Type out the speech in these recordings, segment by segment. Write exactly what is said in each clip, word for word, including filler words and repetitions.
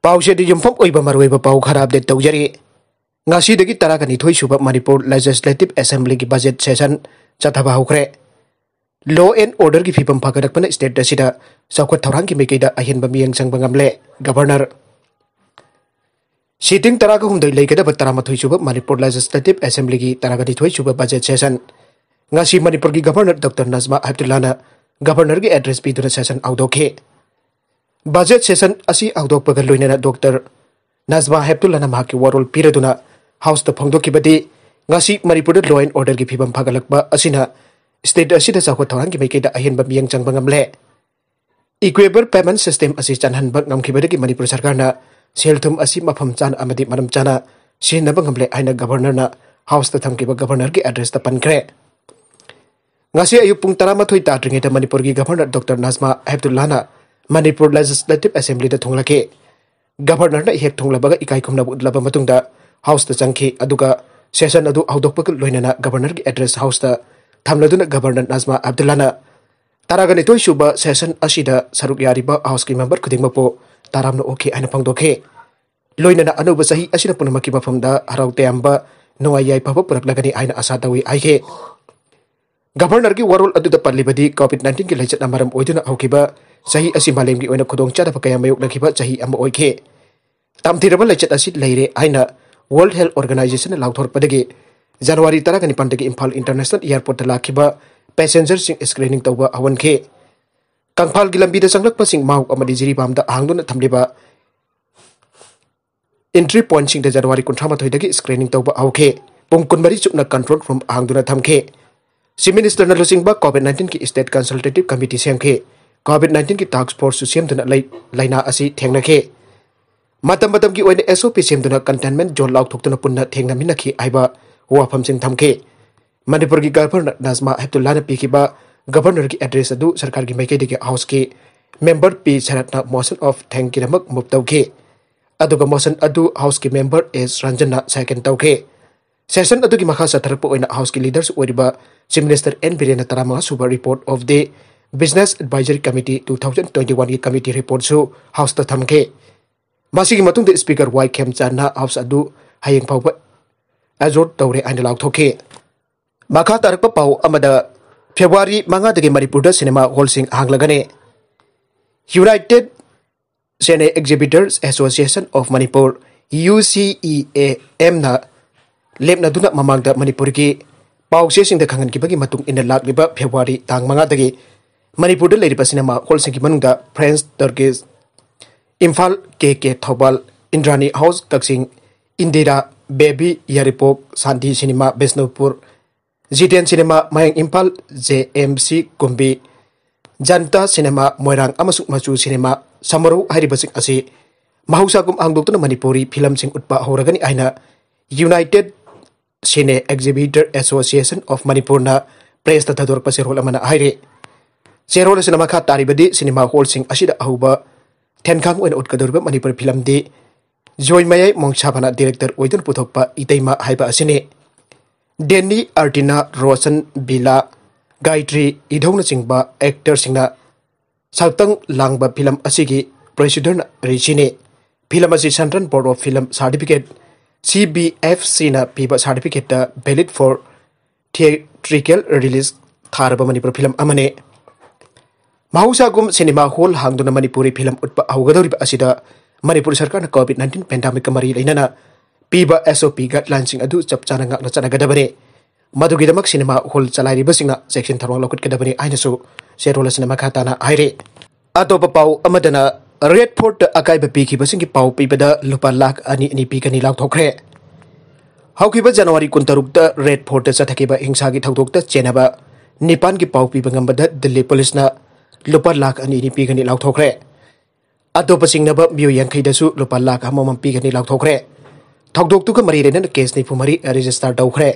ꯄꯥꯎꯁꯦꯗ ꯌꯨꯝꯐꯝ ꯑꯣꯏꯕ ꯃꯔꯨꯑꯣꯏꯕ ꯄꯥꯎ ꯈꯔ ꯑꯞꯗꯦꯠ ꯇꯧꯖꯔꯤ꯫ ꯉꯁꯤꯗꯒꯤ ꯇꯔꯥꯒ ꯅꯤꯊꯣꯏ ꯁꯨꯕ ꯃꯅꯤꯄꯨꯔ ꯂꯦꯖꯤꯁꯂꯦꯇꯤꯚ ꯑꯦꯁꯦꯝꯕ꯭ꯂꯤꯒꯤ ꯕꯖꯦꯠ ꯁꯦꯁꯟ ꯆꯠꯊꯕ ꯍꯧꯈ꯭ꯔꯦ꯫ ꯂꯣ ꯑꯦꯟ ꯑꯣꯔꯗꯔꯒꯤ ꯐꯤꯕꯝ ꯐꯒꯠꯂꯛꯄꯅ ꯁ꯭ꯇꯦꯠ ꯑꯁꯤꯗ ꯆꯥꯎꯈꯠ ꯊꯧꯔꯥꯡꯒꯤ ꯃꯥꯏꯀꯩꯗ ꯑꯍꯦꯟꯕ ꯃꯤꯠꯌꯦꯡ ꯆꯪꯕ ꯉꯝꯂꯦ꯫ ꯒꯚꯔꯅꯔ ꯁꯤꯇꯤꯡ ꯇꯔꯥꯒ ꯍꯨꯝꯗꯣꯏ ꯂꯩꯒꯗꯕ ꯇꯔꯥꯃꯥꯊꯣꯏ ꯁꯨꯕ ꯃꯅꯤꯄꯨꯔ ꯂꯦꯖꯤꯁꯂꯦꯇꯤꯚ ꯑꯦꯁꯦꯝꯕ꯭ꯂꯤꯒꯤ ꯇꯔꯥꯒ ꯅꯤꯊꯣꯏ ꯁꯨꯕ ꯕꯖꯦꯠ ꯁꯦꯁꯟ ꯉꯁꯤ ꯃꯅꯤꯄꯨꯔꯒꯤ ꯒꯚꯔꯅꯔ ꯗꯣꯛꯇꯔ ꯅꯖꯃꯥ ꯍꯦꯞꯇꯨꯜꯂꯥꯅ ꯒꯚꯔꯅꯔꯒꯤ ꯑꯦꯗ꯭ꯔꯦꯁ ꯄꯤꯗꯨꯅ ꯁꯦꯁꯟ ꯍꯧꯗꯣꯛꯈꯤ꯫ ꯕꯖꯦꯠ ꯁꯦꯁꯟ ꯑꯁꯤ ꯍꯧꯗꯣꯛꯄꯒ ꯂꯣꯏꯅꯅ ꯗꯣꯛꯇꯔ ꯅꯖꯃꯥ ꯍꯦꯞꯇꯨꯜꯂꯥꯅ ꯃꯍꯥꯛꯀꯤ ꯋꯥꯔꯣꯜ ꯄꯤꯔꯗꯨꯅ ꯍꯥꯎꯁꯇ ꯐꯣꯡꯗꯣꯛꯈꯤꯕꯗꯤ, ꯉꯁꯤ ꯃꯅꯤꯄꯨꯔꯗ ꯂꯣ ꯑꯦꯟ ꯑꯣꯔꯗꯔꯒꯤ ꯐꯤꯕꯝ ꯐꯒꯠꯂꯛꯄ ꯑꯁꯤꯅ ꯁ꯭ꯇꯦꯠ ꯑꯁꯤꯗ ꯆꯥꯎꯈꯠ ꯊꯧꯔꯥꯡꯒꯤ ꯃꯥꯏꯀꯩꯗ ꯑꯍꯦꯟꯕ ꯃꯤꯠꯌꯦꯡ ꯆꯪꯕ ꯉꯝꯂꯦ꯫ ꯏꯀ꯭ꯋꯦꯕꯜ ꯄꯦꯃꯦꯟꯠ ꯁꯤꯁꯇꯦꯝ ꯑꯁꯤ ꯆꯜꯍꯟꯕ ꯉꯝꯈꯤꯕꯗꯒꯤ ꯃꯅꯤꯄꯨꯔ ꯁꯔꯀꯥꯔꯅ ꯁꯦꯜ ꯊꯨꯝ ꯑꯁꯤ ꯃꯐꯝ ꯆꯥꯅ ꯑꯃꯗꯤ ꯃꯔꯝ ꯆꯥꯅ ꯁꯤꯖꯤꯟꯅꯕ ꯉꯝꯂꯦ ꯍꯥꯏꯅ ꯒꯚꯔꯅꯔꯅ ꯍꯥꯎꯁꯇ ꯊꯝꯈꯤꯕ ꯒꯚꯔꯅꯔꯒꯤ ꯑꯦꯗ꯭ꯔꯦꯁꯇ ꯄꯟꯈ꯭ꯔꯦ꯫ ꯉꯁꯤ ꯑꯌꯨꯛ ꯄꯨꯡ ꯇꯔꯥꯃꯥꯊꯣꯏ ꯇꯥꯗ꯭ꯔꯤꯉꯩꯗ ꯃꯅꯤꯄꯨꯔꯒꯤ governor doctor Najma ꯍꯦꯞꯇꯨꯜꯂꯥꯅ Manipur legislative ꯑꯦꯁꯦꯝꯕ꯭ꯂꯤꯗ ꯊꯨꯡꯂꯛꯈꯤ꯫ ꯒꯚꯔꯅꯔꯅ ꯍꯦꯛ ꯊꯨꯡꯂꯕꯒ ꯏꯀꯥꯏ ꯈꯨꯝꯅꯕ ꯎꯠꯂꯕ ꯃꯇꯨꯡꯗ ꯍꯥꯎꯁꯇ ꯆꯪꯈꯤ, ꯑꯗꯨꯒ ꯁꯦꯁꯟ ꯑꯗꯨ ꯍꯧꯗꯣꯛꯄꯒ ꯂꯣꯏꯅꯅ ꯒꯚꯔꯅꯔꯒꯤ ꯑꯦꯗ꯭ꯔꯦꯁ ꯍꯥꯎꯁꯇ ꯊꯝꯂꯗꯨꯅ ꯒꯚꯔꯅꯔ ꯅꯖꯃꯥ ꯑꯕꯗꯨꯜꯂꯥꯅ ꯇꯔꯥꯒ ꯅꯤꯊꯣꯏ ꯁꯨꯕ ꯁꯦꯁꯟ ꯑꯁꯤꯗ ꯁꯔꯨꯛ ꯌꯥꯔꯤꯕ ꯍꯥꯎꯁꯀꯤ ꯃꯦꯝꯕꯔ ꯈꯨꯗꯤꯡꯃꯛꯄꯨ ꯇꯔꯥꯝꯅ ꯑꯣꯛꯈꯤ ꯍꯥꯏꯅ ꯐꯣꯡꯗꯣꯛꯈꯤ꯫ ꯂꯣꯏꯅꯅ ꯑꯅꯧꯕ ꯆꯍꯤ ꯑꯁꯤꯅ ꯄꯨꯝꯅꯃꯛꯀꯤ ꯃꯐꯝꯗ ꯍꯔꯥꯎ ꯇꯌꯥꯝꯕ, ꯅꯨꯡꯉꯥꯏ ꯌꯥꯏꯐꯕ ꯄꯨꯔꯛꯂꯒꯅꯤ ꯍꯥꯏꯅ ꯑꯥꯁꯥ ꯇꯧꯏ ꯍꯥꯏꯈꯤ꯫ ꯒꯚꯔꯅꯔꯒꯤ ꯋꯥꯔꯣꯜ ꯑꯗꯨꯗ ꯄꯜꯂꯤꯕꯗꯤ, ꯀꯣꯚꯤꯗ ꯅꯥꯏꯟꯇꯤꯟꯒꯤ ꯂꯥꯏꯆꯠꯅ ꯃꯔꯝ ꯑꯣꯏꯗꯨꯅ ꯍꯧꯈꯤꯕ ꯆꯍꯤ ꯑꯁꯤ ꯃꯥꯂꯦꯝꯒꯤ ꯑꯣꯏꯅ ꯈꯨꯗꯣꯡꯆꯥꯗꯕ ꯀꯌꯥ ꯃꯥꯌꯣꯛꯅꯈꯤꯕ ꯆꯍꯤ ꯑꯃ ꯑꯣꯏꯈꯤ꯫ ꯇꯝꯊꯤꯔꯕ ꯂꯥꯏꯆꯠ ꯑꯁꯤ ꯂꯩꯔꯦ ꯍꯥꯏꯅ ꯋꯥꯔꯜꯗ ꯍꯦꯜꯊ ꯑꯣꯔꯒꯅꯥꯏꯖꯦꯁꯟꯅ ꯂꯥꯎꯊꯣꯔꯛꯄꯗꯒꯤ ꯖꯅꯋꯥꯔꯤ ꯇꯔꯥꯒ ꯅꯤꯄꯥꯟꯗꯒꯤ ꯏꯝꯐꯥꯜ ꯏꯟꯇꯔꯅꯦꯁꯅꯦꯜ ꯑꯦꯌꯔꯄꯣꯔꯠꯇ ꯂꯥꯛꯈꯤꯕ ꯄꯦꯁꯦꯟꯖꯔꯁꯤꯡ ꯁ꯭ꯀ꯭ꯔꯤꯅꯤꯡ ꯇꯧꯕ ꯍꯧꯍꯟꯈꯤ꯫ ꯀꯪꯐꯥꯜꯒꯤ ꯂꯝꯕꯤꯗ ꯆꯪꯂꯛꯄꯁꯤꯡ ꯃꯥꯎ ꯑꯃꯗꯤ ꯖꯤꯔꯤꯕꯥꯝꯗ ꯍꯥꯡꯗꯨꯅ ꯊꯝꯂꯤꯕ ꯑꯦꯟꯇ꯭ꯔꯤ ꯄꯣꯏꯟꯠꯁꯤꯡꯗ ꯖꯅꯋꯥꯔꯤ ꯀꯨꯟꯊ꯭ꯔꯥ ꯃꯥꯊꯣꯏꯗꯒꯤ ꯁ꯭ꯀ꯭ꯔꯤꯅꯤꯡ ꯇꯧꯕ ꯍꯧꯈꯤ꯫ ꯄꯨꯡ ꯀꯨꯟꯃꯔꯤ ꯆꯨꯞꯅ ꯀꯟꯇ꯭ꯔꯣꯜ ꯔꯨꯝ ꯍꯥꯡꯗꯨꯅ ꯊꯝꯈꯤ꯫ ꯆꯤꯐ ꯃꯤꯅꯤꯁꯇꯔꯅ ꯂꯨꯆꯤꯡꯕ ꯀꯣꯚꯤꯗ ꯅꯥꯏꯟꯇꯤꯟꯒꯤ ꯁ꯭ꯇꯦꯠ ꯀꯟꯁꯜꯇꯦꯇꯤꯚ ꯀꯃꯤꯇꯤ ꯁꯦꯝꯈꯤ꯫ ꯀꯣꯚꯤꯗ ꯅꯥꯏꯟꯇꯤꯟꯒꯤ ꯇꯥꯁꯛ ꯐꯣꯔꯁꯁꯨ ꯁꯦꯝꯗꯨꯅ ꯂꯩ-, ꯂꯥꯏꯅꯥ ꯑꯁꯤ ꯊꯦꯡꯅꯈꯤ꯫ ꯃꯇꯝ ꯃꯇꯝꯒꯤ ꯑꯣꯏꯅ ꯑꯦꯁ ꯑꯣ ꯄꯤ ꯁꯦꯝꯗꯨꯅ ꯀꯟꯇꯦꯟꯃꯦꯟꯠ ꯖꯣꯟ ꯂꯥꯎꯊꯣꯛꯇꯨꯅ ꯄꯨꯟꯅ ꯊꯦꯡꯅꯃꯤꯟꯅꯈꯤ ꯍꯥꯏꯕ ꯋꯥꯐꯝꯁꯤꯡ ꯊꯝꯈꯤ꯫ ꯃꯅꯤꯄꯨꯔꯒꯤ ꯒꯚꯔꯅꯔ ꯅꯖꯃꯥ ꯍꯦꯞꯇꯨꯜꯂꯥꯅ ꯄꯤꯈꯤꯕ ꯒꯚꯔꯅꯔꯒꯤ ꯑꯦꯗ꯭ꯔꯦꯁ ꯑꯗꯨ ꯁꯔꯀꯥꯔꯒꯤ ꯃꯥꯏꯀꯩꯗꯒꯤ ꯍꯥꯎꯁꯀꯤ ꯃꯦꯝꯕꯔ ꯄꯤ ꯁꯔꯠꯅ ꯃꯣꯁꯟ ꯑꯣꯐ ꯊꯦꯡꯀꯤꯗꯃꯛ ꯃꯨꯚ ꯇꯧꯈꯤ, ꯑꯗꯨꯒ ꯃꯣꯁꯟ ꯑꯗꯨ ꯍꯥꯎꯁꯀꯤ ꯃꯦꯝꯕꯔ ꯑꯦꯁ ꯔꯟꯖꯟꯅ ꯁꯦꯀꯦꯟ ꯇꯧꯈꯤ꯫ ꯁꯦꯁꯟ ꯑꯗꯨꯒꯤ ꯃꯈꯥ ꯆꯠꯊꯔꯛꯄ ꯑꯣꯏꯅ ꯍꯥꯎꯁꯀꯤ ꯂꯤꯗꯔꯁꯨ ꯑꯣꯏꯔꯤꯕ ꯆꯤꯐ ꯃꯤꯅꯤꯁꯇꯔ ꯑꯦꯟ ꯕꯤꯔꯦꯟꯅ ꯇꯔꯥꯃꯉꯥ ꯁꯨꯕ report of the business advisory committee two thousand twenty ꯋꯥꯟꯒꯤ ꯀꯃꯤꯇꯤ ꯔꯤꯄꯣꯔꯠꯁꯨ ꯍꯥꯎꯁꯇ ꯊꯝꯈꯤ꯫ ꯃꯁꯤꯒꯤ ꯃꯇꯨꯡꯗ Speaker ꯋꯥꯏ ꯈꯦꯝꯆꯥꯟꯅ House ꯑꯗꯨ ꯍꯌꯦꯡ ꯐꯥꯎꯕ adjourn ꯇꯧꯔꯦ ꯍꯥꯏꯅ ꯂꯥꯎꯊꯣꯛꯈꯤ꯫ ꯃꯈꯥ ꯇꯥꯔꯛꯄ ꯄꯥꯎ ꯑꯃꯗ, February ꯃꯉꯥꯗꯒꯤ ꯃꯅꯤꯄꯨꯔꯗ cinema hallꯁꯤꯡ ꯍꯥꯡꯂꯒꯅꯤ꯫ United Cine Exhibitors Association of Manipur, UCEAMꯅ ꯂꯦꯞꯅꯗꯨꯅ ꯃꯃꯥꯡꯗ ꯃꯅꯤꯄꯨꯔꯒꯤ ꯄꯥꯎꯆꯦꯁꯤꯡꯗ ꯈꯪꯍꯟꯈꯤꯕꯒꯤ ꯃꯇꯨꯡ ꯏꯟꯅ, ꯂꯥꯛꯂꯤꯕ February ꯇꯥꯡ ꯃꯉꯥꯗꯒꯤ ꯃꯅꯤꯄꯨꯔꯗ ꯂꯩꯔꯤꯕ cinema hallꯁꯤꯡꯒꯤ ꯃꯅꯨꯡꯗ Friends Talkies, ꯏꯝꯐꯥꯜ, ꯀꯦ ꯀꯦ ꯊꯧꯕꯥꯜ, ꯏꯟꯗ꯭ꯔꯥꯅꯤ House ꯀꯛꯆꯤꯡ, ꯏꯟꯗꯤꯔꯥ, ꯕꯦꯕꯤ ꯌꯥꯏꯔꯤꯄꯣꯛ, ꯁꯥꯟꯇꯤ Cinema ꯕꯤꯁꯅꯨꯄꯨꯔ, ꯖꯤꯇꯦꯟ Cinema ꯃꯌꯥꯡ ꯏꯝꯐꯥꯜ, JMC ꯀꯨꯝꯕꯤ, ꯖꯟꯇꯥ Cinema ꯃꯣꯏꯔꯥꯡ ꯑꯃꯁꯨꯡ ꯃꯆꯨ Cinema ꯁꯃꯔꯧ ꯍꯥꯏꯔꯤꯕꯁꯤꯡ ꯑꯁꯤ ꯃꯍꯧꯁꯥꯒꯨꯝ ꯍꯥꯡꯗꯣꯛꯇꯨꯅ ꯃꯅꯤꯄꯨꯔꯤ ꯐꯤꯂꯝꯁꯤꯡ ꯎꯠꯄ ꯍꯧꯔꯒꯅꯤ ꯍꯥꯏꯅ United Cine Exhibitor Association of Manipurꯅ pressꯇ ꯊꯥꯗꯣꯔꯛꯄ ꯆꯦꯔꯣꯜ ꯑꯃꯅ ꯍꯥꯏꯔꯤ꯫ ꯆꯦꯔꯣꯜ ꯑꯁꯤꯅ ꯃꯈꯥ ꯇꯥꯔꯤꯕꯗꯤ, cinema hallꯁꯤꯡ ꯑꯁꯤꯗ ꯑꯍꯧꯕ ꯊꯦꯟꯈꯥꯡ ꯑꯣꯏꯅ ꯎꯠꯀꯗꯧꯔꯤꯕ ꯃꯅꯤꯄꯨꯔꯤ ꯐꯤꯂꯝꯗꯤ ꯖꯣꯏꯃꯌꯥꯏ ꯃꯣꯡꯁꯥꯕꯅ director ꯑꯣꯏꯗꯨꯅ ꯄꯨꯊꯣꯛꯄ ꯏꯇꯩꯃ ꯍꯥꯏꯕ ꯑꯁꯤꯅꯤ꯫ ꯗꯦꯟꯅꯤ, ꯑꯥꯔꯇꯤꯅꯥ, ꯔꯣꯁꯟ, ꯕꯤꯂꯥ, ꯒꯥꯌꯇ꯭ꯔꯤ ꯏꯙꯧꯅꯆꯤꯡꯕ actorꯁꯤꯡꯅ ꯁꯛꯇꯝ ꯂꯥꯡꯕ ꯐꯤꯂꯝ ꯑꯁꯤꯒꯤ producerꯅ ꯔꯤꯁꯤꯅꯤ꯫ ꯐꯤꯂꯝ ꯑꯁꯤ Central Board of Film Certificate, CBFCꯅ ꯄꯤꯕ certificateꯇ valid for theatrical release ꯊꯥꯔꯕ ꯃꯅꯤꯄꯨꯔ ꯐꯤꯂꯝ ꯑꯃꯅꯤ꯫ ꯃꯍꯧꯁꯥꯒꯨꯝ cinema hall ꯍꯥꯡꯗꯨꯅ ꯃꯅꯤꯄꯨꯔꯤ ꯐꯤꯂꯝ ꯎꯠꯄ ꯍꯧꯒꯗꯧꯔꯤꯕ ꯑꯁꯤꯗ ꯃꯅꯤꯄꯨꯔ ꯁꯔꯀꯥꯔꯅ COVID nineteen pandemicꯀ ꯃꯔꯤ ꯂꯩꯅꯅ ꯄꯤꯕ SOP guidelineꯁꯤꯡ ꯑꯗꯨ ꯆꯞ ꯆꯥꯅ ꯉꯥꯛꯅ ꯆꯠꯅꯒꯗꯕꯅꯤ꯫ ꯃꯗꯨꯒꯤꯗꯃꯛ cinema hall ꯆꯂꯥꯏꯔꯤꯕꯁꯤꯡꯅ ꯆꯦꯛꯁꯤꯟ ꯊꯧꯔꯥꯡ ꯂꯧꯈꯠꯀꯗꯕꯅꯤ ꯍꯥꯏꯅꯁꯨ ꯆꯦꯔꯣꯜ ꯑꯁꯤꯅ ꯃꯈꯥ ꯇꯥꯅ ꯍꯥꯏꯔꯤ꯫ ꯑꯇꯣꯞꯄ ꯄꯥꯎ ꯑꯃꯗꯅ, Red Fortꯇ ꯑꯀꯥꯏꯕ ꯄꯤꯈꯤꯕꯁꯤꯡꯒꯤ ꯄꯥꯎ ꯄꯤꯕꯗ ꯂꯨꯄꯥ ꯂꯥꯈ ꯑꯅꯤ ꯑꯅꯤ ꯄꯤꯒꯅꯤ ꯂꯥꯎꯊꯣꯛꯈ꯭ꯔꯦ꯫ ꯍꯧꯈꯤꯕ January ꯀꯨꯟꯇꯔꯨꯛꯇ Red Fortꯇ ꯆꯠꯊꯈꯤꯕ ꯍꯤꯡꯁꯥꯒꯤ ꯊꯧꯗꯣꯛꯇ ꯆꯦꯟꯅꯕ ꯅꯤꯄꯥꯟꯒꯤ ꯄꯥꯎ ꯄꯤꯕ ꯉꯝꯕꯗ ꯗꯤꯜꯂꯤ ꯄꯨꯂꯤꯁꯅ ꯂꯨꯄꯥ ꯂꯥꯈ ꯑꯅꯤ ꯑꯅꯤ ꯄꯤꯒꯅꯤ ꯂꯥꯎꯊꯣꯛꯈ꯭ꯔꯦ꯫ ꯑꯇꯣꯞꯄ ꯆꯤꯡꯅꯕ ꯃꯤꯑꯣꯏ ꯌꯥꯡꯈꯩꯗꯁꯨ ꯂꯨꯄꯥ ꯂꯥꯈ ꯑꯃꯃꯝ ꯄꯤꯒꯅꯤ ꯂꯥꯎꯊꯣꯛꯈ꯭ꯔꯦ꯫ ꯊꯧꯗꯣꯛꯇꯨꯒ ꯃꯔꯤ ꯂꯩꯅꯅ case ꯅꯤꯐꯨ ꯃꯔꯤ register ꯇꯧꯈ꯭ꯔꯦ꯫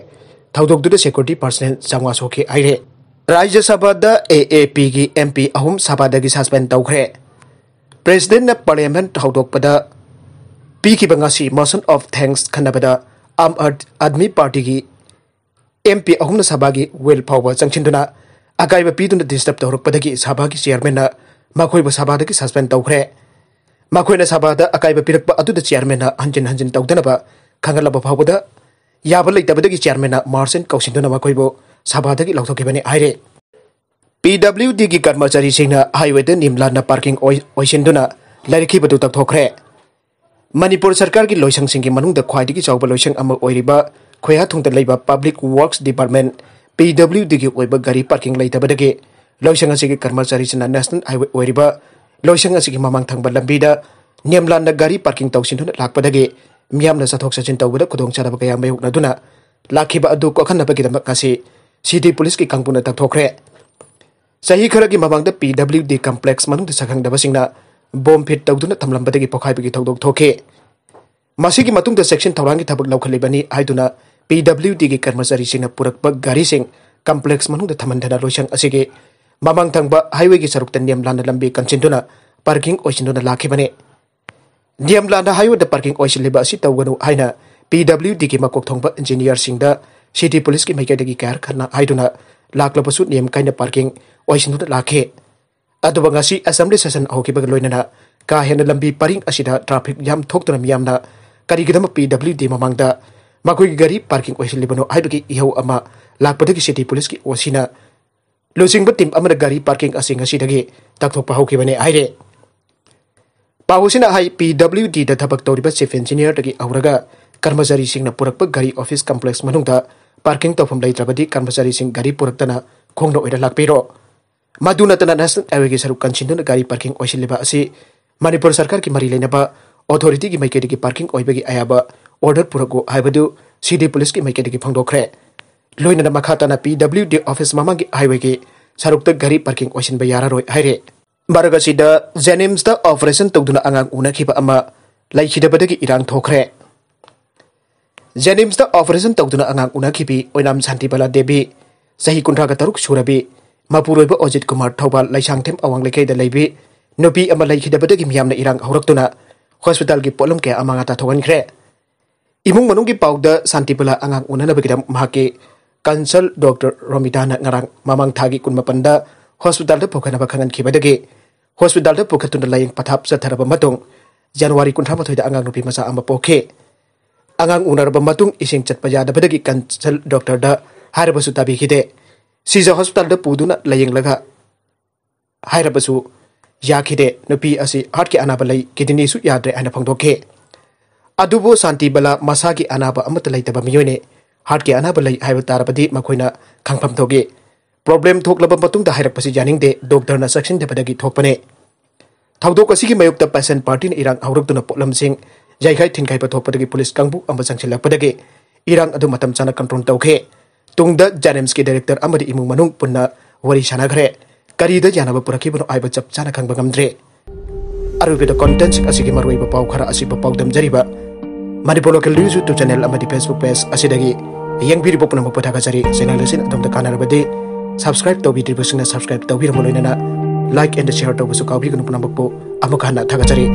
ꯊꯧꯗꯣꯛꯇꯨꯗ security personnel ꯆꯥꯝꯃꯉꯥ ꯁꯣꯛꯈꯤ ꯍꯥꯏꯔꯦ꯫ ꯔꯥꯖ꯭ꯌ ꯁꯚꯥꯗ AAPꯒꯤ MP ꯑꯍꯨꯝ ꯁꯚꯥꯗꯒꯤ suspend ꯇꯧꯈ꯭ꯔꯦ꯫ Presidentꯅ Parliament ꯍꯧꯗꯣꯛꯄꯗ ꯄꯤꯈꯤꯕ ꯉꯁꯤ motion of thanks ꯈꯟꯅꯕꯗ Aam Aadmi ꯄꯥꯔꯇꯤꯒꯤ MP ꯑꯍꯨꯝꯅ ꯁꯚꯥꯒꯤ well ꯐꯥꯎꯕ ꯆꯪꯁꯤꯟꯗꯨꯅ ꯑꯀꯥꯏꯕ ꯄꯤꯗꯨꯅ disturb ꯇꯧꯔꯛꯄꯗꯒꯤ ꯁꯚꯥꯒꯤ chairmanꯅ ꯃꯈꯣꯏꯕꯨ ꯁꯚꯥꯗꯒꯤ suspend ꯇꯧꯈ꯭ꯔꯦ꯫ ꯃꯈꯣꯏꯅ ꯁꯚꯥꯗ ꯑꯀꯥꯏꯕ ꯄꯤꯔꯛꯄ ꯑꯗꯨꯗ ꯆꯤꯌꯥꯔꯃꯦꯟꯅ ꯍꯟꯖꯤꯟ ꯍꯟꯖꯤꯟ ꯇꯧꯗꯅꯕ ꯈꯪꯍꯜꯂꯕ ꯐꯥꯎꯕꯗ ꯌꯥꯕ ꯂꯩꯇꯕꯗꯒꯤ ꯆꯤꯌꯥꯔꯃꯦꯟꯅ ꯃꯥꯔꯁꯟ ꯀꯧꯁꯤꯟꯗꯨꯅ ꯃꯈꯣꯏꯕꯨ ꯁꯚꯥꯗꯒꯤ ꯂꯧꯊꯣꯛꯈꯤꯕꯅꯤ ꯍꯥꯏꯔꯦ꯫ ꯄꯤ ꯗꯕ꯭ꯂꯤꯎ ꯗꯤꯒꯤ ꯀꯔꯃꯆꯥꯔꯤꯁꯤꯡꯅ ꯍꯥꯏꯋꯦꯗ ꯅꯤꯌꯝ ꯂꯥꯟꯅ ꯄꯥꯔꯀꯤꯡ ꯑꯣꯏ-, ꯑꯣꯏꯁꯤꯟꯗꯨꯅ ꯂꯩꯔꯛꯈꯤꯕꯗꯨ ꯇꯧꯊꯣꯛꯈ꯭ꯔꯦ꯫ ꯃꯅꯤꯄꯨꯔ ꯁꯔꯀꯥꯔꯒꯤ ꯂꯣꯏꯁꯪꯁꯤꯡꯒꯤ ꯃꯅꯨꯡꯗ ꯈ꯭ꯋꯥꯏꯗꯒꯤ ꯆꯥꯎꯕ ꯂꯣꯏꯁꯪ ꯑꯃ ꯑꯣꯏꯔꯤꯕ ꯈꯣꯌꯥꯊꯣꯡꯗ ꯂꯩꯕ Public Works Department, ꯄꯤ ꯗꯕ꯭ꯂꯤꯎ ꯗꯤꯒꯤ ꯑꯣꯏꯕ ꯒꯥꯔꯤ ꯄꯥꯔꯀꯤꯡ ꯂꯩꯇꯕꯗꯒꯤ ꯂꯣꯏꯁꯪ ꯑꯁꯤꯒꯤ ꯀꯔꯃꯆꯥꯔꯤꯁꯤꯡꯅ ꯅꯦꯁꯅꯦꯜ ꯍꯥꯏꯋꯦ ꯑꯣꯏꯔꯤꯕ ꯂꯣꯏꯁꯪ ꯑꯁꯤꯒꯤ ꯃꯃꯥꯡ ꯊꯪꯕ ꯂꯝꯕꯤꯗ ꯅꯤꯌꯝ ꯂꯥꯟꯅ ꯒꯥꯔꯤ ꯄꯥꯔꯀꯤꯡ ꯇꯧꯁꯤꯟꯗꯨꯅ ꯂꯥꯛꯄꯗꯒꯤ ꯃꯤꯌꯥꯝꯅ ꯆꯠꯊꯣꯛ ꯆꯠꯁꯤꯟ ꯇꯧꯕꯗ ꯈꯨꯗꯣꯡꯆꯥꯗꯕ ꯀꯌꯥ ꯃꯥꯌꯣꯛꯅꯗꯨꯅ ꯂꯥꯛꯈꯤꯕ ꯑꯗꯨ ꯀꯣꯛꯍꯟꯅꯕꯒꯤꯗꯃꯛ ꯉꯁꯤ ꯁꯤꯇꯤ ꯄꯨꯂꯤꯁꯀꯤ ꯀꯥꯡꯕꯨꯅ ꯇꯛꯊꯣꯛꯈ꯭ꯔꯦ꯫ ꯆꯍꯤ ꯈꯔꯒꯤ ꯃꯃꯥꯡꯗ ꯄꯤ ꯗꯕ꯭ꯂꯤꯎ ꯗꯤ ꯀꯝꯄ꯭ꯂꯦꯛꯁ ꯃꯅꯨꯡꯗ ꯁꯛꯈꯪꯗꯕꯁꯤꯡꯅ ꯕꯣꯝ ꯐꯤꯠ ꯇꯧꯗꯨꯅ ꯊꯝꯂꯝꯕꯗꯒꯤ ꯄꯣꯈꯥꯏꯕꯒꯤ ꯊꯧꯗꯣꯛ ꯊꯣꯛꯈꯤ꯫ ꯃꯁꯤꯒꯤ ꯃꯇꯨꯡꯗ ꯆꯦꯛꯁꯤꯟ ꯊꯧꯔꯥꯡꯒꯤ ꯊꯕꯛ ꯂꯧꯈꯠꯂꯤꯕꯅꯤ ꯍꯥꯏꯗꯨꯅ ꯄꯤ ꯗꯕ꯭ꯂꯤꯎ ꯗꯤꯒꯤ ꯀꯔꯃꯆꯥꯔꯤꯁꯤꯡꯅ ꯄꯨꯔꯛꯄ ꯒꯥꯔꯤꯁꯤꯡ ꯀꯝꯄ꯭ꯂꯦꯛꯁ ꯃꯅꯨꯡꯗ ꯊꯝꯍꯟꯗꯅ ꯂꯣꯏꯁꯪ ꯑꯁꯤꯒꯤ ꯃꯃꯥꯡ ꯊꯪꯕ ꯍꯥꯏꯋꯦꯒꯤ ꯁꯔꯨꯛꯇ ꯅꯤꯌꯝ ꯂꯥꯟꯅ ꯂꯝꯕꯤ ꯀꯟꯁꯤꯟꯗꯨꯅ ꯄꯥꯔꯀꯤꯡ ꯑꯣꯏꯁꯤꯟꯗꯨꯅ ꯂꯥꯛꯈꯤꯕꯅꯤ꯫ ꯅꯤꯌꯝ ꯂꯥꯟꯅ ꯍꯥꯏꯋꯦꯗ ꯄꯥꯔꯀꯤꯡ ꯑꯣꯏꯁꯤꯜꯂꯤꯕ ꯑꯁꯤ ꯇꯧꯒꯅꯨ ꯍꯥꯏꯅ ꯄꯤ ꯗꯕ꯭ꯂꯤꯎ ꯗꯤꯒꯤ ꯃꯀꯣꯛ ꯊꯣꯡꯕ ꯏꯟꯖꯤꯅꯤꯌꯔꯁꯤꯡꯗ ꯁꯤꯇꯤ ꯄꯨꯂꯤꯁꯀꯤ ꯃꯥꯏꯀꯩꯗꯒꯤ ꯀꯌꯥꯔꯛ ꯍꯟꯅ ꯍꯥꯏꯗꯨꯅ ꯂꯥꯛꯂꯕꯁꯨ ꯅꯤꯌꯝ ꯀꯥꯏꯅ ꯄꯥꯔꯀꯤꯡ ꯑꯣꯏꯁꯤꯟꯗꯨꯅ ꯂꯥꯛꯈꯤ꯫ ꯑꯗꯨꯕꯨ ꯉꯁꯤ ꯑꯦꯁꯦꯝꯕ꯭ꯂꯤ ꯁꯦꯁꯟ ꯍꯧꯈꯤꯕꯒ ꯂꯣꯏꯅꯅ ꯀꯥ ꯍꯦꯟꯅ ꯂꯝꯕꯤ ꯄꯔꯤꯡ ꯑꯁꯤꯗ ꯇ꯭ꯔꯥꯐꯤꯛ ꯌꯥꯝ ꯊꯣꯛꯇꯨꯅ ꯃꯤꯌꯥꯝꯅ ꯀꯔꯤꯒꯤꯗꯃꯛ ꯄꯤ ꯗꯕ꯭ꯂꯤꯎ ꯗꯤ ꯃꯃꯥꯡꯗ ꯃꯈꯣꯏꯒꯤ ꯒꯥꯔꯤ ꯄꯥꯔꯀꯤꯡ ꯑꯣꯏꯁꯤꯜꯂꯤꯕꯅꯣ ꯍꯥꯏꯕꯒꯤ ꯏꯍꯧ ꯑꯃ ꯂꯥꯛꯄꯗꯒꯤ ꯁꯤꯇꯤ ꯄꯨꯂꯤꯁꯀꯤ ꯑꯣ ꯁꯤꯅ ꯂꯨꯆꯤꯡꯕ ꯇꯤꯝ ꯑꯃꯅ ꯒꯥꯔꯤ ꯄꯥꯔꯀꯤꯡ ꯑꯁꯤ ꯉꯁꯤꯗꯒꯤ ꯇꯛꯊꯣꯛꯄ ꯍꯧꯈꯤꯕꯅꯤ ꯍꯥꯏꯔꯦ꯫ ꯄꯥꯎ ꯑꯁꯤꯅ ꯍꯥꯏ, ꯄꯤ ꯗꯕ꯭ꯂꯤꯎ ꯗꯤꯗ ꯊꯕꯛ ꯇꯧꯔꯤꯕ ꯆꯤꯐ ꯏꯟꯖꯤꯅꯤꯌꯔꯗꯒꯤ ꯍꯧꯔꯒ ꯀꯔꯃꯆꯥꯔꯤꯁꯤꯡꯅ ꯄꯨꯔꯛꯄ ꯒꯥꯔꯤ ꯑꯣꯐꯤꯁ ꯀꯝꯄ꯭ꯂꯦꯛꯁ ꯃꯅꯨꯡꯗ ꯄꯥꯔꯀꯤꯡ ꯇꯧꯐꯝ ꯂꯩꯇ꯭ꯔꯕꯗꯤ ꯀꯔꯃꯆꯥꯔꯤꯁꯤꯡ ꯒꯥꯔꯤ ꯄꯨꯔꯛꯇꯅ ꯈꯣꯡꯅ ꯑꯣꯏꯅ ꯂꯥꯛꯄꯤꯔꯣ꯫ ꯃꯗꯨ ꯅꯠꯇꯅ ꯅꯦꯁꯅꯦꯜ ꯍꯥꯏꯋꯦꯒꯤ ꯁꯔꯨꯛ ꯀꯟꯁꯤꯟꯗꯨꯅ ꯒꯥꯔꯤ ꯄꯥꯔꯀꯤꯡ ꯑꯣꯏꯁꯤꯜꯂꯤꯕ ꯑꯁꯤ ꯃꯅꯤꯄꯨꯔ ꯁꯔꯀꯥꯔꯒꯤ ꯃꯔꯤ ꯂꯩꯅꯕ ꯑꯣꯊꯣꯔꯤꯇꯤꯒꯤ ꯃꯥꯏꯀꯩꯗꯒꯤ ꯄꯥꯔꯀꯤꯡ ꯑꯣꯏꯕꯒꯤ ꯑꯌꯥꯕ ꯑꯣꯔꯗꯔ ꯄꯨꯔꯛꯎ ꯍꯥꯏꯕꯗꯨ ꯁꯤꯇꯤ ꯄꯨꯂꯤꯁꯀꯤ ꯃꯥꯏꯀꯩꯗꯒꯤ ꯐꯣꯡꯗꯣꯛꯈ꯭ꯔꯦ꯫ ꯂꯣꯏꯅꯅ ꯃꯈꯥ ꯇꯥꯅ ꯄꯤ ꯗꯕ꯭ꯂꯤꯎ ꯗꯤ ꯑꯣꯐꯤꯁ ꯃꯃꯥꯡꯒꯤ ꯍꯥꯏꯋꯦꯒꯤ ꯁꯔꯨꯛꯇ ꯒꯥꯔꯤ ꯄꯥꯔꯀꯤꯡ ꯑꯣꯏꯁꯤꯟꯕ ꯌꯥꯔꯔꯣꯏ ꯍꯥꯏꯔꯦ꯫ ꯃꯔꯛ ꯑꯁꯤꯗ ꯖꯦꯅꯤꯝꯁꯇ ꯑꯣꯄꯔꯦꯁꯟ ꯇꯧꯗꯨꯅ ꯑꯉꯥꯡ ꯎꯅꯈꯤꯕ ꯑꯃ ꯂꯩꯈꯤꯗꯕꯗꯒꯤ ꯏꯔꯥꯡ ꯊꯣꯛꯈ꯭ꯔꯦ꯫ ꯖꯦꯅꯤꯝꯁꯇ ꯑꯣꯄꯔꯦꯁꯟ ꯇꯧꯗꯨꯅ ꯑꯉꯥꯡ ꯎꯅꯈꯤꯕꯤ ꯑꯣꯏꯅꯥꯝ ꯁꯥꯟꯇꯤꯕꯂꯥ ꯗꯦꯕꯤ, ꯆꯍꯤ ꯀꯨꯟꯊ꯭ꯔꯥꯒ ꯇꯔꯨꯛ ꯁꯨꯔꯕꯤ, ꯃꯄꯨꯔꯣꯏꯕ ꯑꯣꯖꯤꯠ ꯀꯨꯃꯥꯔ, ꯊꯧꯕꯥꯜ ꯂꯩꯁꯥꯡꯊꯦꯝ ꯑꯋꯥꯡ ꯂꯩꯀꯥꯏꯗ ꯂꯩꯕꯤ ꯅꯨꯄꯤ ꯑꯃ ꯂꯩꯈꯤꯗꯕꯗꯒꯤ ꯃꯤꯌꯥꯝꯅ ꯏꯔꯥꯡ ꯍꯧꯔꯛꯇꯨꯅ ꯍꯣꯁꯄꯤꯇꯥꯜꯒꯤ ꯄꯣꯠꯂꯝ ꯀꯌꯥ ꯑꯃꯥꯡ ꯑꯇꯥ ꯊꯣꯛꯍꯟꯈ꯭ꯔꯦ꯫ ꯏꯃꯨꯡ ꯃꯅꯨꯡꯒꯤ ꯄꯥꯎꯗ ꯁꯥꯟꯇꯤꯕꯂꯥ ꯑꯉꯥꯡ ꯎꯅꯅꯕꯒꯤꯗꯃꯛ ꯃꯍꯥꯛꯀꯤ ꯀꯟꯁꯜ ꯗꯣꯛꯇꯔ ꯔꯣꯃꯤꯇꯥꯅ ꯉꯔꯥꯡ ꯃꯃꯥꯡ ꯊꯥꯒꯤ ꯀꯨꯟꯃꯥꯄꯟꯗ ꯍꯣꯁꯄꯤꯇꯥꯜꯗ ꯄꯨꯈꯠꯅꯕ ꯈꯪꯍꯟꯈꯤꯕꯗꯒꯤ ꯍꯣꯁꯄꯤꯇꯥꯜꯗ ꯄꯨꯈꯠꯇꯨꯅ ꯂꯥꯌꯦꯡ ꯄꯊꯥꯞ ꯆꯠꯊꯔꯕ ꯃꯇꯨꯡ, ꯖꯅꯋꯥꯔꯤ ꯀꯨꯟꯊ꯭ꯔꯥ ꯃꯥꯊꯣꯏꯗ ꯑꯉꯥꯡ ꯅꯨꯄꯤ ꯃꯆꯥ ꯑꯃ ꯄꯣꯛꯈꯤ꯫ ꯑꯉꯥꯡ ꯎꯅꯔꯕ ꯃꯇꯨꯡ, ꯏꯁꯤꯡ ꯆꯠꯄ ꯌꯥꯗꯕꯗꯒꯤ ꯀꯟꯁꯜ ꯗꯣꯛꯇꯔꯗ ꯍꯥꯏꯔꯕꯁꯨ ꯇꯥꯕꯤꯈꯤꯗꯦ꯫ ꯁꯤꯖ ꯍꯣꯁꯄꯤꯇꯥꯜꯗ ꯄꯨꯗꯨꯅ ꯂꯥꯌꯦꯡꯂꯒ ꯍꯥꯏꯔꯕꯁꯨ ꯌꯥꯈꯤꯗꯦ꯫ ꯅꯨꯄꯤ ꯑꯁꯤ ꯍꯥꯔꯠꯀꯤ ꯑꯅꯥꯕ ꯂꯩ, ꯀꯤꯗꯅꯤꯁꯨ ꯌꯥꯗ꯭ꯔꯦ ꯍꯥꯏꯅ ꯐꯣꯡꯗꯣꯛꯈꯤ꯫ ꯑꯗꯨꯕꯨ ꯁꯥꯟꯇꯤ ꯕꯂꯥ ꯃꯁꯥꯒꯤ ꯑꯅꯥꯕ ꯑꯃꯠꯇ ꯂꯩꯇꯕ ꯃꯤꯑꯣꯏꯅꯤ꯫ ꯍꯥꯔꯠꯀꯤ ꯑꯅꯥꯕ ꯂꯩ ꯍꯥꯏꯕ ꯇꯥꯔꯕꯗꯤ ꯃꯈꯣꯏꯅ ꯈꯪꯐꯝ ꯊꯣꯛꯏ꯫ ꯄ꯭ꯔꯣꯕ꯭ꯂꯦꯝ ꯊꯣꯛꯂꯕ ꯃꯇꯨꯡꯗ ꯍꯥꯏꯔꯛꯄꯁꯤ ꯌꯥꯅꯤꯡꯗꯦ, ꯗꯣꯛꯇꯔꯅ ꯆꯦꯛꯁꯤꯟꯗꯕꯗꯒꯤ ꯊꯣꯛꯄꯅꯤ꯫ ꯊꯧꯗꯣꯛ ꯑꯁꯤꯒꯤ ꯃꯥꯌꯣꯛꯇ ꯄꯦꯁꯦꯟ ꯄꯥꯔꯇꯤꯅ ꯏꯔꯥꯡ ꯍꯧꯔꯛꯇꯨꯅ ꯄꯣꯠꯂꯝꯁꯤꯡ ꯌꯩꯈꯥꯏ ꯊꯤꯟꯈꯥꯏꯕ ꯊꯣꯛꯄꯗꯒꯤ ꯄꯨꯂꯤꯁ ꯀꯥꯡꯕꯨ ꯑꯃ ꯆꯪꯁꯤꯜꯂꯛꯄꯗꯒꯤ ꯏꯔꯥꯡ ꯑꯗꯨ ꯃꯇꯝ ꯆꯥꯅ ꯀꯟꯇ꯭ꯔꯣꯜ ꯇꯧꯈꯤ꯫ ꯇꯨꯡꯗ ꯖꯦꯅꯤꯝꯁꯀꯤ ꯗꯥꯏꯔꯦꯛꯇꯔ ꯑꯃꯗꯤ ꯏꯃꯨꯡ ꯃꯅꯨꯡ ꯄꯨꯟꯅ ꯋꯥꯔꯤ ꯁꯥꯟꯅꯈ꯭ꯔꯦ꯫ ꯀꯔꯤꯗ ꯌꯥꯅꯕ ꯄꯨꯔꯛꯈꯤꯕꯅꯣ ꯍꯥꯏꯕ ꯆꯞ ꯆꯥꯅ ꯈꯪꯕ ꯉꯝꯗ꯭ꯔꯦ꯫ ꯑꯔꯣꯏꯕꯗ ꯀꯣꯟꯇꯦꯟꯁꯤꯡ ꯑꯁꯤꯒꯤ ꯃꯔꯨꯑꯣꯏꯕ ꯄꯥꯎ ꯈꯔ ꯑꯁꯤꯕꯨ ꯄꯥꯎꯗꯝꯖꯔꯤꯕ Manipur local news YouTube channel ꯑꯃꯗꯤ ꯐꯦꯁꯕꯨꯛ ꯄꯦꯖ ꯑꯁꯤꯗꯒꯤ ꯌꯦꯡꯕꯤꯔꯤꯕ ꯄꯨꯝꯅꯃꯛꯄꯨ ꯊꯥꯒꯠꯆꯔꯤ꯫ ꯆꯦꯅꯦꯜ ꯑꯁꯤꯅ ꯑꯗꯣꯝꯗ ꯀꯥꯟꯅꯔꯕꯗꯤ ꯁꯕꯁꯀ꯭ꯔꯥꯏꯕ ꯇꯧꯕꯤꯗ꯭ꯔꯤꯕꯁꯤꯡꯅ ꯁꯕꯁꯀ꯭ꯔꯥꯏꯕ ꯇꯧꯕꯤꯔꯝꯕ ꯂꯣꯏꯅꯅ ꯂꯥꯏꯛ ꯑꯦꯟ ꯁꯤꯌꯔ ꯇꯧꯕꯁꯨ ꯀꯥꯎꯕꯤꯒꯅꯨ꯫ ꯄꯨꯝꯅꯃꯛꯄꯨ ꯑꯃꯨꯛ ꯍꯟꯅ ꯊꯥꯒꯠꯆꯔꯤ꯫